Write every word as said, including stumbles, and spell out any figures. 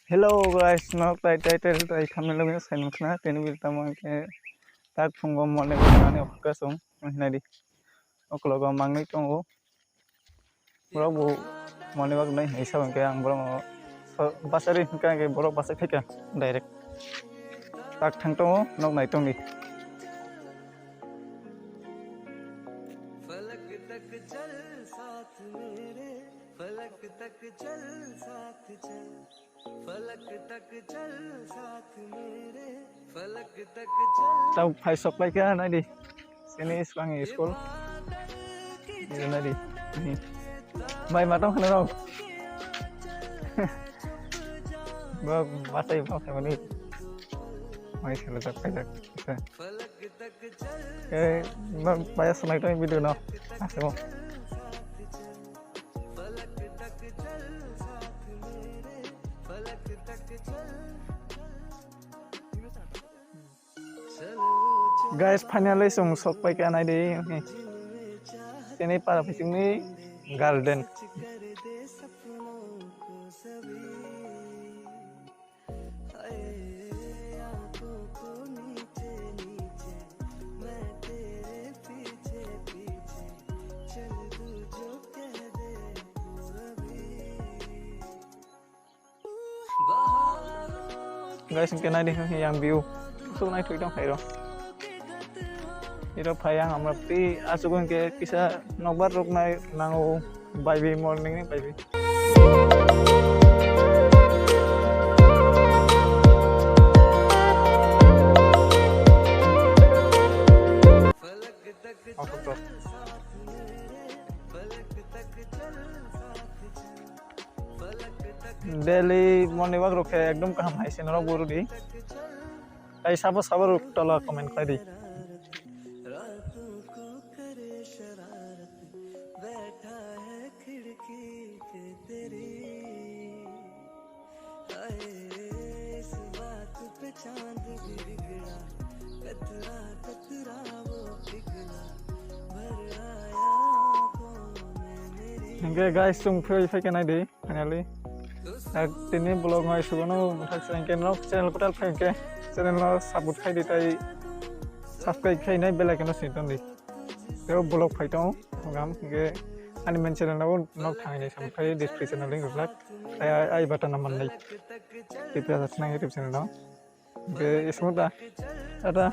Hello guys, nok tai title tai thumbnail logi sai nukna tini bil tamo ke tak phungo mole nani okka song hinai di oklogo mangni tongo. Borok bo mole bak nai hai sabang ke ang borok basari hinka ke borok basai thika direct tak thang tongo nok nai tongni. फलक तक चल साथ मेरे, फलक तक चल साथ चल, फलक तक चल साथ मेरे, फलक तक चल। Tau phai sok pai kha nai di. Sini swkang school. Di nai di. Bai matang khana rok. Ba basai ba khamani. Mai sala tak pai tak. Eh, ba baya sanai tong video no. Asmo. Guys, finally chwng sok pai kha nai di. Tini para bisingni garden. Guys, hingke nai di yang view. Sok nai thoi tong khairo. Iro phai ang amra ti asuk hingke kisa nokbar rok nai nango. Bye bye, morning ni bye bye. Daily morning walk rok khe ekdom kaham hai se norok bo rw di. Tai sabo sabo rok tola comment khlai di. Hingke guys, chwng phai phai khe nai di. Finally, tak tini vlog ngai sugo no, tak channel ke no, channel kotal phai ke, channel no support khai di tai subscribe khai nai bell icon no sini ton di. Teo vlog phai tong, gam ke ani main channel no nok thang ni sam khai description no link rwlak. Ai, ai, ai button no man nai. Tipya sa nang YouTube channel no. Ke ismo ta. Tata.